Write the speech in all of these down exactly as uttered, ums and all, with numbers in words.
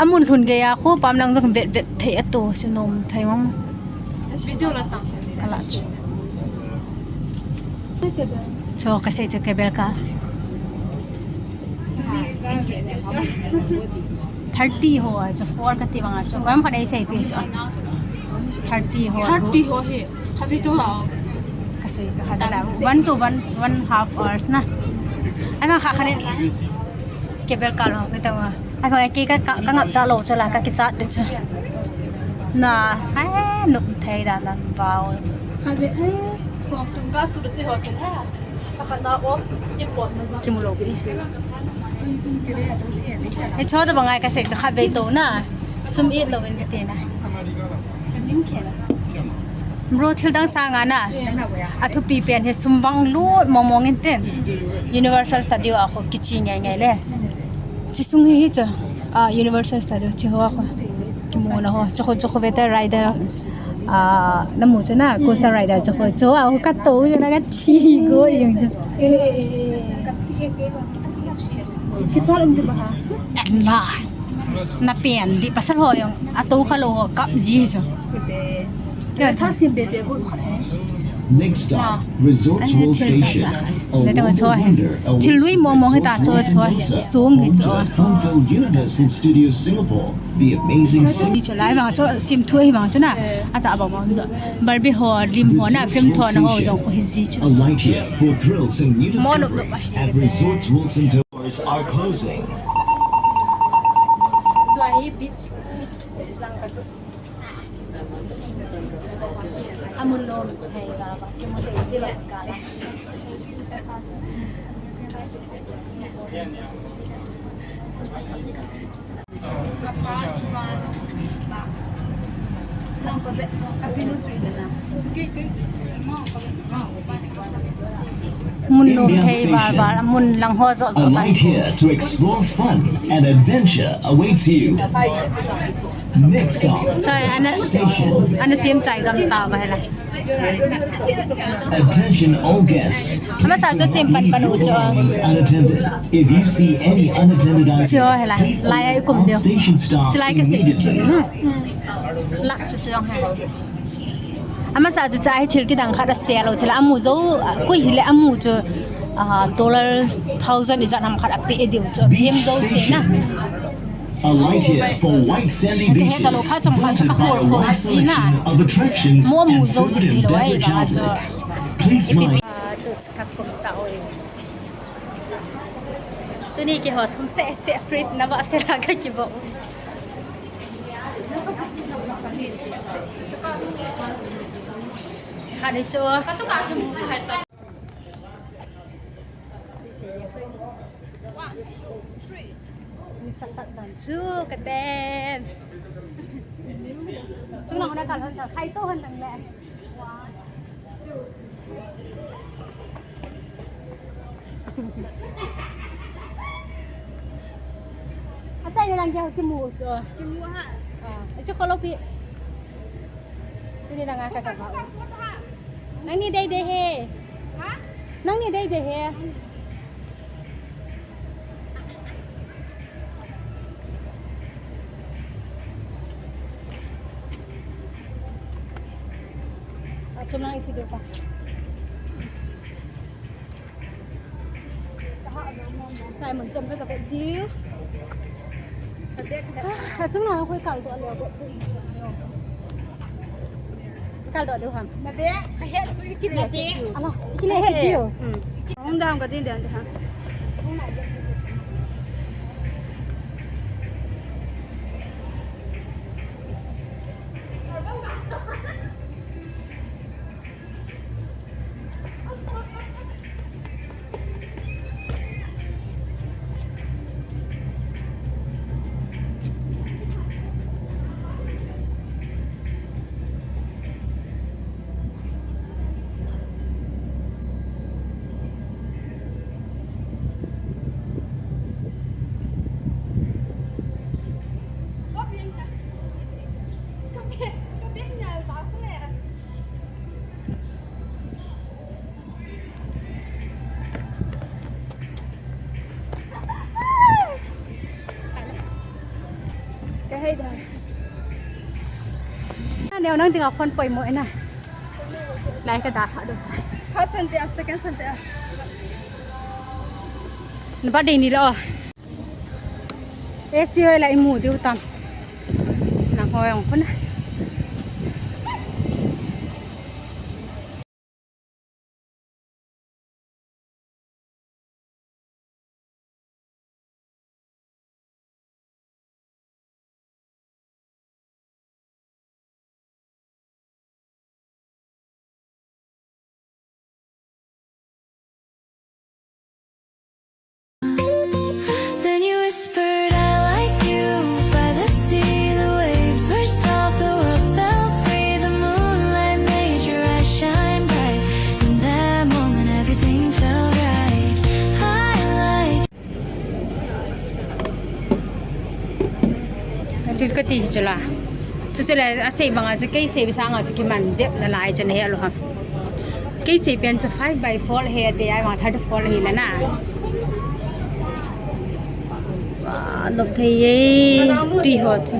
Amun lhun geiya, khu pam lang jong vet vet thei ato, chu nom thei mong. Video la tang. Kala chu. Cho kasei chu cable car. Thirty ho a chu four kati banga chu. Koima khat ei seipi chu. Thirty ho. Thirty ho hi. Khabi tu ha. Kasei ka ha la. One to one, one half hours na. Ai ma kha kha le. Cable car ho kati ma. Ai ma ke ka, ka, ka ngap cha lo chu la ka kichat de chu. Na, ai, nup thei dan dan bau. Khabi ai. So, ka su de ho chu la. Kimu lou pi. Hicho tabang ngai kasei chu khatvei tou na. Sum it louvin kati na. Bro, thil dang sanga na. Athupi pen hi sum bang lut mong mong in tin. Universal Studio a khu kichi ngai ngai le. Chi sung hi hi chu. Ah, Universal Studio chi ho a khu. Kimu na ho. Chu khu, chu khu vete rider. Ah, namu chu na, coaster rider chu khu. Chu a khu kato chu na kathi go jeng chu. Kichal um tu ba ha? Ala. Na pen di pasal ho jong ato kha lou ho kap ji chu. Kya cha sim be be go kha. Next stop, Resorts World Station. A wonder awaits you. Thil lui mong mong hi ta chu chu. Sung hi chu. Fun-filled Universal Studios Singapore. The amazing city. Ni chu lai bang chu sim thu hi bang chu na. Ata bang bang chu. Barbie ho, lim ho na, film tho na ho jong khu hi ji chu. A light year for thrills in Universal. Mo no no. At Resorts World Center. Doors are closing. Tua hi beach, beach, beach lang ka chu. Amun lom thei ka ba, kimu thei chi lo ka la. Mun lom thei val val, mun lang ho jo jo. A night here to explore fun and adventure awaits you. Next stop, Chai, ana, station. Ana sim chai gam ta ba hela. Attention all guests. Amasa chu sim pan pan u chu. Unattended. If you see any unattended items, Chu hela. Lai ai kum deu. Station staff Chu lai ka se chu chu. Immediately. Lak chu chu jong he. Amasa chu chai thil kidang khat a se lo chu la amu jo, koi hile amu chu, ah, dollar thousand ijat ham khat a pe deu chu. Him jo se na. A light here for white sandy beaches, fronted by a wide selection of attractions and food and beverages. Mo mu jo di chi lo ai ba chu. Please mind. Ah, tu ka kum ta oi. Tuni keiho thum seh seh free na ba se la ka kibo. Kha ni chu. Ni sat sat dan chu ka ten. Chung lang na ka lan ta khai to han dang le. Achai ni lang kya kimu chu. Kimu ha. Ah, chu kholo pi. Tuni lang ka ka ba. Nangni dei dei he. Ha? Nangni dei dei he. Achom lang iti do pa. Kai mun chom ka ka pe diu. Achom lang koi kal do le ko. Kal do deu ham. Na be, ka he chu ki le ki diu. Ala, ki le ki diu. Hmm. Hung dam ka din den de ha. Neo nang dinga phone poimo ina. Lai ka da kha do ta. First Sunday, second Sunday. Na birthday ni lo. A C hoi la imu diu tam. Nang hoi ong khun. Then you whispered, "I like you," by the sea, the waves were soft, the world felt free, the moonlight made your eyes shine bright. In that moment, everything felt right. I like Chu ka ti hi chu la. Chu chu la, a sei banga chu kei sei sanga chu kiman jep na lai chu na he lo ha. Kei sei pen chu five by four he te ai ma thirty four hi la na. Wa, lop thei ye. Ti ho chu.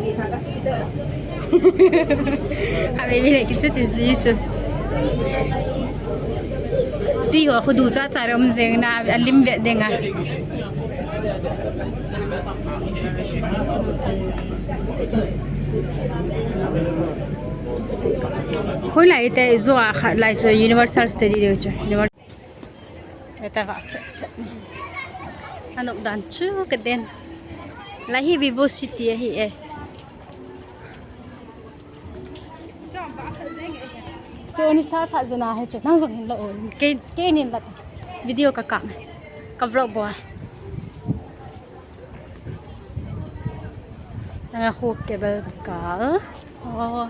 Ha, baby, le ki chu ti ji chu. Ti ho khu du cha cha rom jeng na, a lim ve ding a. Hoilai te i jo a khat lai chu Universal Studio chu. Univer-, eta va se se. Anop dan chu ka den. Lai hi Vivo City ahi e. Chu ni sa sa jona he chu. Nang jong hin la o. Ke, ke nin la. Video ka ka. Ka vlog bo. Nang a khu cable ka. Oh.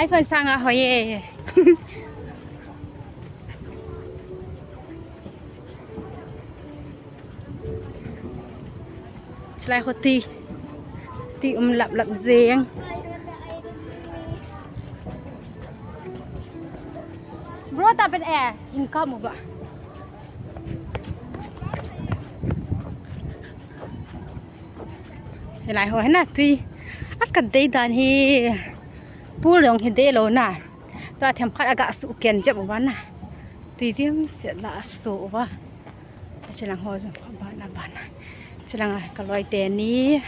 iPhone sanga hoi e. Chulai khu tui. Tui um lap lap jeng. Bro, ta pen e, in ka mu ba. Hilai ho hina tui. As ka dei dan hi. Pool jong hi dei lo na. Tua themkhat aga su ken jep uva na. Tui dim se la su uva. Chilang ho jong kho bana bana. Chilang a ka loi teni.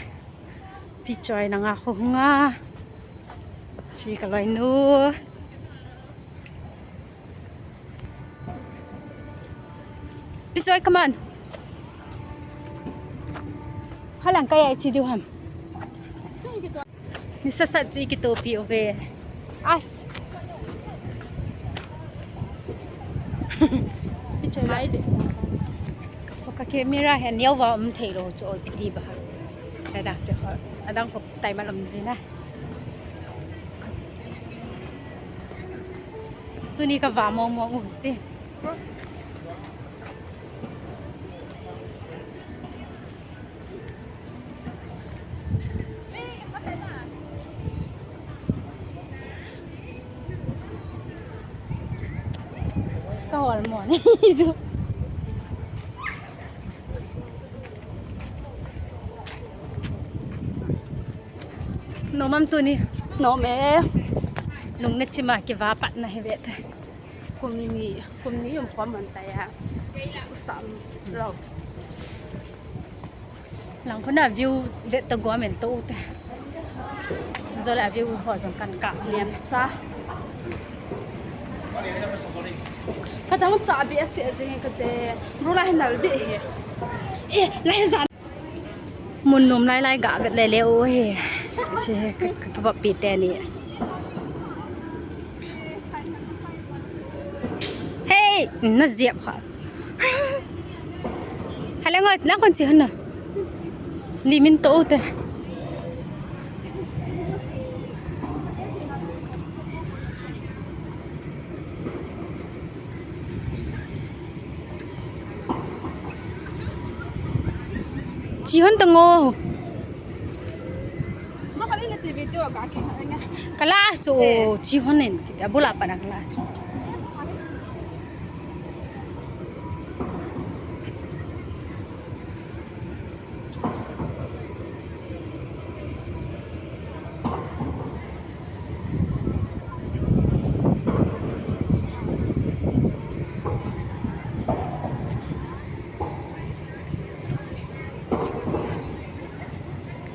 Pi Choi nanga kho hunga. Chi ka loi nu. Pi Choi, come on. Halang kaya ichi diu ham. Ni sasat chu i kitopi uve. As. Pi Choi, mai de. Ka camera he neo va um thei lo chu oi piti ba. Adang chu, adang ko tai ma lom ji na. Tuni ka va mong mong u si. Ka hol mo ni ju. Nom am tuni? Nom e. Lung na chima kiva patna hi ve te. Kum ni, kum ni um khom man ta ya. Sam lo. Lang khuna view vet ta gua men to te. Zo la view ho jong kan ka niam cha. Ka dang cha bi ase ase ka te. Bro la hin nal de he. E, la he zan. Mun nom lai lai ga vet le le o he. Che he ka, ka, ka va pi te ni. Hey, na ziap kha. Hala ngot na kon chi hana. Limin to te. Chi hon ta ngo. Kala chu chi hon nen. Abula pana kala chu.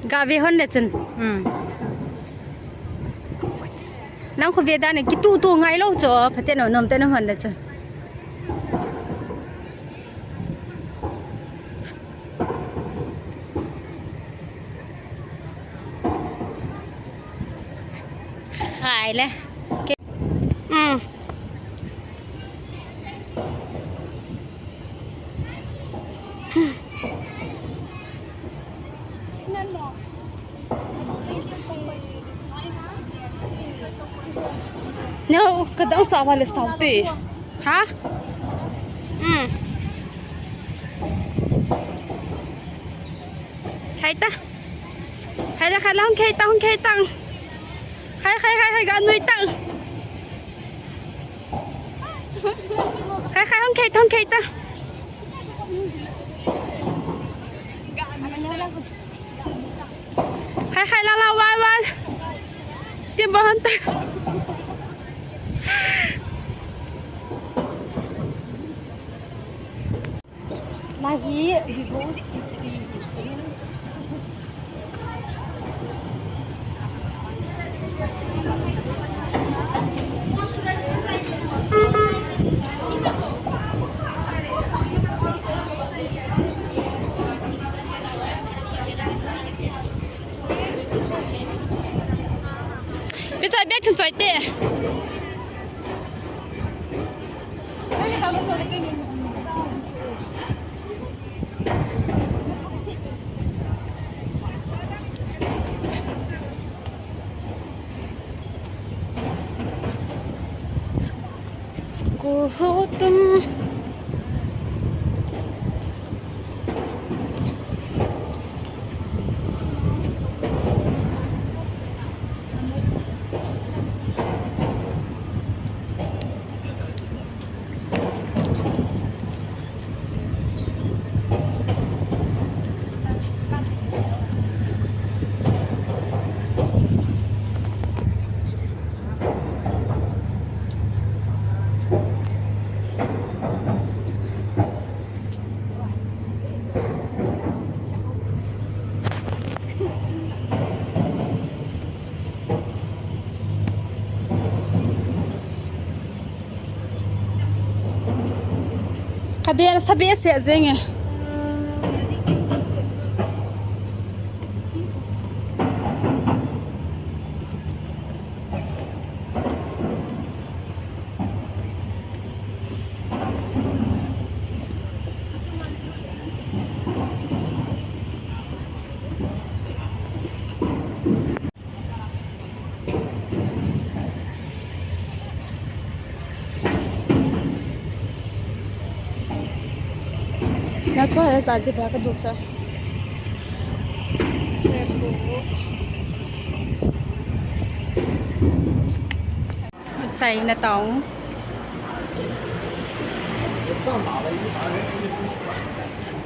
Ga ve hon le chun. Hmm. Nang khu ve dan e, kitu tu ngai lou chu. Phaten nom te na hon le chun. Khai le. Ke-, mm. No, kadang sa wale sa ti. Ha? Mm. Khai ta. Khai ta, khai la, hung khai ta, hung khai ta. Khai, khai, khai, khai, ga nui ta. Khai, khai, hung khai ta, hung khai ta. Khai, khai, la, la, wal, wal. Ti bon ta. Nahi, Vivo City. Pi choi, bia chun choi te. School ho tum. Ka den sa behseh jeng e. Na chua he sa di ba ka du cha. Chinatown.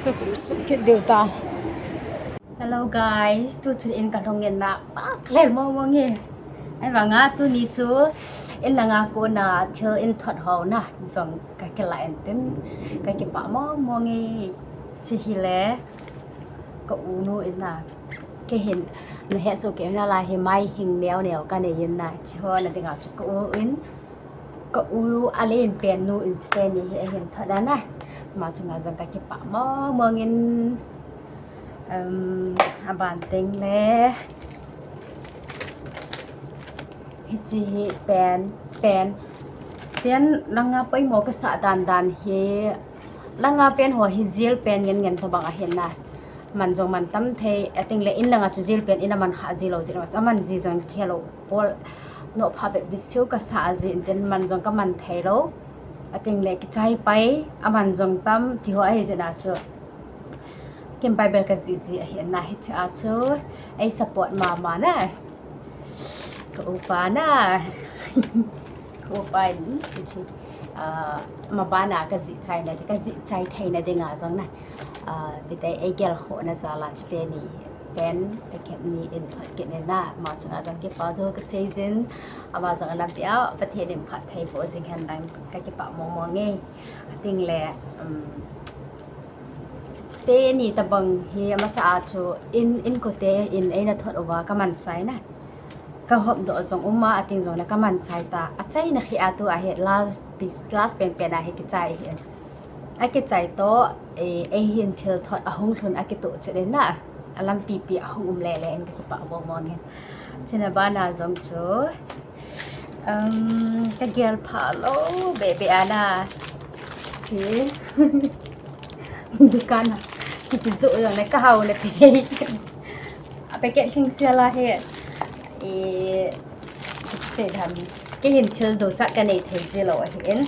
Ka kum suk kit diu ta. Hello guys, tu chun in ka lhung in na pak le mong mong e. Ahivanga tuni chu in langa kona thil in thot ho na jong ka kila in tin ka kipah mong mong e. Chi hi le ka u nu in na, kei hin na he so ke na la hi mai hing neo neo ka nei in na, chi ho na dinga chu ka u in, ka u a le in pen nu in chi te ni hi a hin thot na na. Ma chunga jong ka kipah mong mong in. Um, a ban teng le. Hichi hi pen, pen, pen langa poimo ka sa dan dan hi. Langa pen ho hi jil pen ngen ngen tabang a hin na. Man jong man tam thei, a ting le in langa chu jil pen in a man kha ji lo ji lo. A man ji jong khe lo pol no pha bet bit siu ka sa a ji in tin man jong ka man thei lo. A ting le kichai pai, a man jong tam ti ho a hi ji na chu. Ken Bible ka jih jih ahi na, hiche a chu ei support mama na. Ka upa na. Ka upa in hiche, ah, ma bana ka jih chai na, ka jih chai thei na dinga jong na. Ah, pite ei gel kho na jal a chite ni pen packet ni in phat kit ni na, ma chunga jong kipah thu ka sei jin, ama jong ana pia, Pathen in phat thei po jing hen lang ka kipah mong mong e. A ting le, um, Teni tabang hi amasa a chu in, inkote in eina thot uva kaman chai na. Kahop doh jong uma, ating jong le kaman chai ta. Achaina khi a tu ahi last piece, last pen pen ahi kichai hi. Akichai to, eh, eihin thil thot ahung lhun akitoh chet in na. Alampi pi ahung um lele in kakipah mong mong in. China bana jong chu, um, kagel pha lou bebe ana. Chi. Dukan a. Kikijoh jong le kahao le te. A packet lhingsial a hi. I, sei tham. Keihin thil duchat kanei thei ji lou ahi in.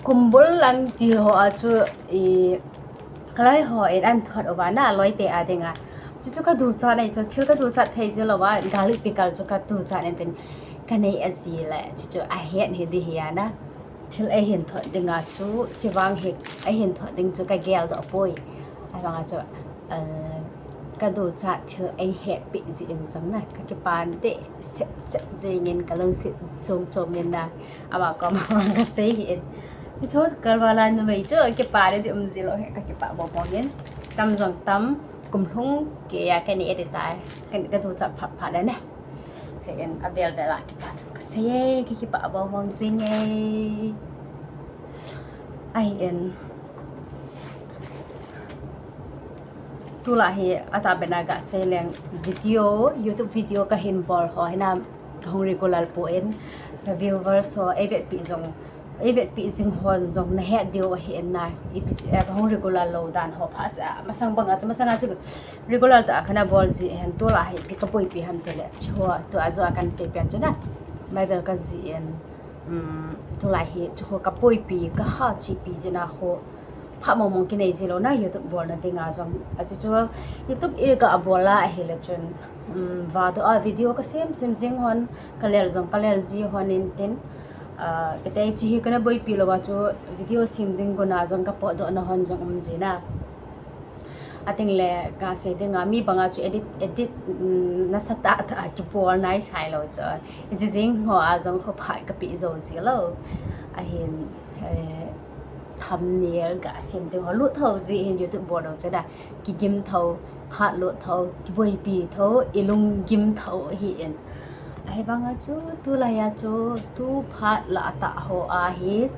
Kumbul lang ti ho a chu i, kaloi ho in ahin thot uva na, loite a dinga. Chuchu kaduchat nei chu, thil kaduchat thei ji lou va, garlic pickle chu kaduchat nei tin. Kanei aji le, chuchu ahet hi di hi ana. Thil eihin thot dinga chu, chivang hi eihin thot ding chu kagel doh poi. Ahivanga chu, eh, kaduchat thil eihet pi ji in jong na, kakipah deh set set jing in kalungset chom chom in na, ama koma kasei hi in. Hichu kalvala numei chu kipah deh di um ji lou hi, kakipah mong mong in. Tam jong tam, kum lhung kei a kanei ding tai, ka, kaduchat phat phat le na. Ka in avel vel a kipah thu kasei e, kakipah mong mong jing e. Ahi in. Tulai hi atah bena gasei leng video, YouTube video kahin bol ho hi na kahung regular poi, ka viewers ho eivetpi jong, eivetpi jing hon jong nahet diu ahi in na, ipi, eh, kahung regular lou dan ho pha sa, masang banga chu, masanga chu regular tah a kana bol ji ahin, tulai hi ipi kaboipi ham tile, chu ho, tua jong a kahin seipen chu na, Bible kajih in, um, tulai hi, chu ho kaboipi, kaha chipi jina ho, pha mong mong kinei ji lou na, YouTube bolna dinga jong. Achu chu, YouTube iga bol a ahile chun, um, vadoh a video kasem sem jing hon, kalel jong kalel ji hon in tin, ah, kete chi hi kana boipi lou va chu, video sem ding guna jong kapotdoh na hon jong um ji na. Ating le kasei dinga, mi banga chu edit, edit, um, nasatah tah a kibol nai sai lou chu. Hiche jing ho a jong kho phat kape jou ji lou. Ahin, eh, thumbnail gasem ding ho lut tho ji hin YouTube bol lou chu da. Kigim tho, phat lut tho, kiboipi tho, ilunggim tho hi in. Ahivanga chu, tulai a chu, tu phat lah tah ho a hi,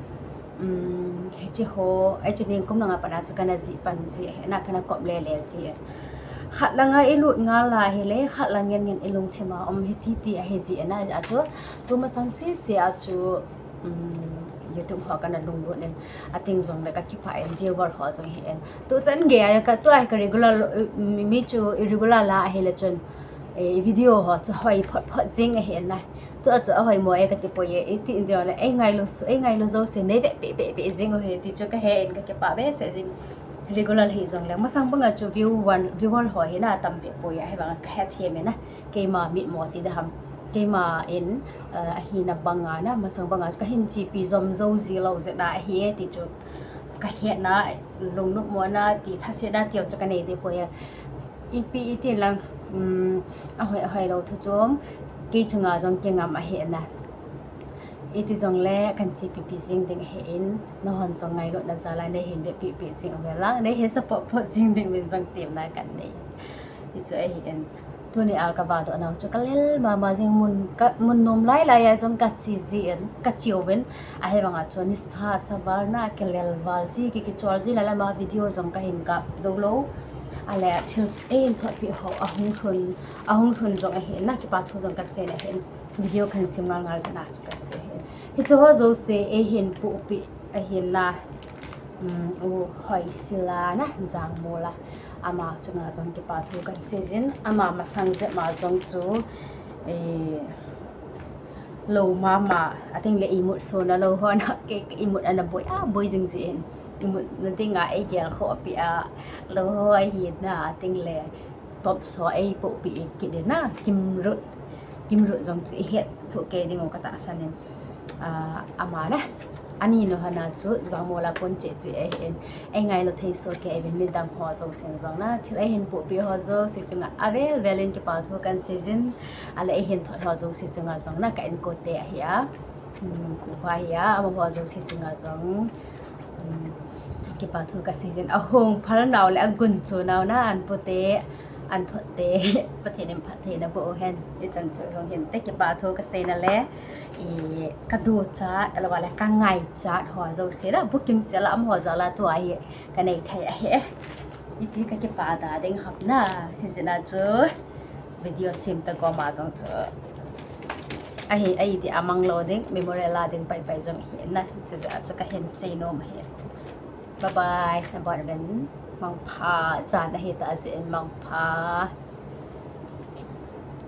um, hiche ho, hiche ningkum langa pat a chu kana jih pan ji, na kana kop lele ji. Khat langa ilut ngal a hile, khat lang ngen ngen ilungthim a um hi titi ahi ji na, achu, tu masang sese a chu, um, YouTube ho kana lunglut in, ating jong le kakipah in, viewer ho jong hi in. Tuchan gei a ka, tua hi ka regular, um, mi chu irregular la ahile chun, eh, video ho chu hoi phot phot jing ahi na. Tua chu ahoimo e kati poi e, iti in jong le, ei ngailu su, ei ngailu jouse nei ve pe pe pe jing u hi ti chu kahe in kakipah behseh jing. Regular hi jong le, masang banga chu view one, viewer ho hi na tam ve poi e, ahivanga kahethem e na. Keima mitmo ti da ham. Keima in, eh, ahina banga na, masang banga chu kahin chepi jom jou ji lou jeh na ahi e ti chu kahetna, lungnopmona ti, thasetna ti chu kanei deh poi e. Ipi iti lang, um, ahoi, ahoi lou thu chu, kei chunga jong kingam ahi na. Iti jong le kan chepi pi jing ding ahi in, nahon jong ngailutna jal a neihin ve pi pi jing uve lang, neihin support pot jing ding uvin jong temna kan nei. Hichu ahi in. Tuni a ka vadoh nau chu kalel mama jing mun, ka, mun nom lai lai a jong kache ji in, kache uvin. Ahivanga chu nisa sa val na kalel val ji, ki, kichol ji na lama video jong kahin kap jou lou. Ale thil eihin thotpi ho ahung lhun, ahung lhun jong ahi na, kipa thu jong kasei na ahi. Video kahin sem ngal ngal jeh a chu kasei ahi. Hiche ho jouse eihin pohpi ahi na. Um, U Hoisila na, Jangmol a. Ama chunga jong kipa thu kahin sei jin, ama masang jep ma jong chu, eh, lou mama, ating le imut sona lou ho na, ke, imut ana boi a, boi jing jin. Imut na dinga eigel khoh pi a, lou ho ahi na, ating le top so eipohpi kit in na, Kimrut, Kimrut jong chu ihet soh kei ding u katahsan in. Ah, ama na. Ani nu hana chu Jangmol a kon cheh cheh ahi in. Ei ngailu thei soh kei uvin midang ho jousen jong na. Thil eihin pohpi ho jouse chunga avel vel in kipa thu kan sei jin. Ale eihin thot ho jouse chunga jong na ka inkote ahi a. Hmm, kupa hi a, amaho jouse chunga jong. Hmm, Kipa thu kasei jin, ahung phalnau le agunchunau na anpote, anthote, Pathen in phattheina boh hen. Ichan chu hung hinte, kipa thu kaseina le, i, kaduchat, ahiloule kangaichat ho jouse la, bukim sela amaho jal a tua hi kanei thei ahi. Iti kakipa da ding ham na, hijeh a chu video sem tagom a jong chu ahi, aiti a manglou ding, memorial a ding paipai jong hi na, hijeh a chu kahin seinom ahi. Bye bye, nabon uvin mangpha, jan ahitah jeh in mangpha.